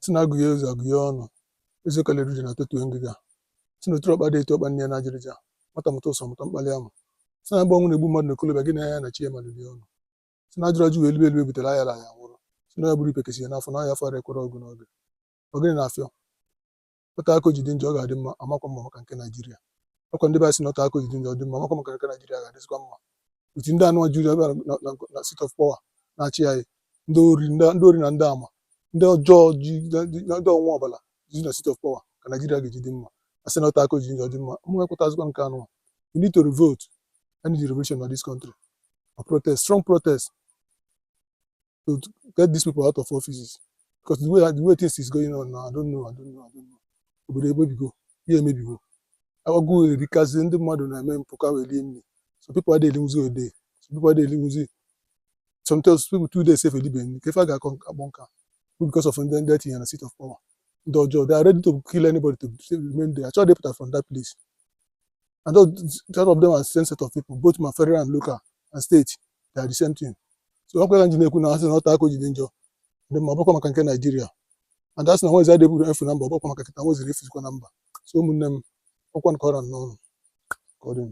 Sị na agụghị ụzọ agụghị ọnụ. Ezi kalere uche na totuo ngịga. Sị na oturu ọkpa dị etu ọkpa nne ya na ajịrịja. Nwata mụta ụsọ mụta mkpali amụ. Sị na mgbe ọnwụ na-egbu mmadụ n'okolobịa, gị na ya na chi ya maliri ọnụ. Sị na ajụrụ ajụ wee elibe elibe butere ayara ya nwụrụ. Sị na ya bụrụ ipekesi ya n'afọ na ọya afọ ara ekwere ọgụ n'oge. Ọ gịnị na-afịọ? Ọta aka ji dị njọ ọ ga-adị mma, amakwa mma maka nke Naijiria. Ọkwa ndị be anyị sị na ọta aka ji dị njọ ọ dị mma, amakwa maka nke Naijiria ga-adịzikwa mma. Otu ndị anụ juru ebe a na seat of power na-achị anyị, ndị ori, ndị ori na ndị ama, ndị ọjọọ ji ndị ọnwa ọbụla ji na seat of power ka Naijiria ga-eji dị mma. A sị na ọta aka ji njọ dị mma, mụ ekwetazikwa nke anụ. We need to revolt. I need revolution na this country, a protest, strong protest to get these people out of offices, because the way things is going on now, I don't know, I don't know, I don't know. Obodo emebigo, ihe emebigo. Agụụ erikazi ndị mmadụ na-eme mpụ ka wee rie nri. So people adịghị elinwuzi ode, so people adịghị elinwuzi. Sometimes people 2 days sef elibe nri. Ka ife a ga-akọ akpọ nka because of ndị etinye na seat of power, ndị ọjọọ. They are ready to kill anybody to remain there. Achọghị ịpụta from that place. And those, some of them are same set of people, both ma federal and local and state, they are the same thing. So ọkwa ka nji na-ekwu na asị na ọta aka ji dị njọ dị mma, ọbụkwa maka nke Naijiria. And asị na nwezi adịghị eburu efu na mba, ọbụkwa maka nkịta nweziri efuzikwa na mba. So ụmụnne m, ọkwa nke ọra n'ọnụ ka ọ dị.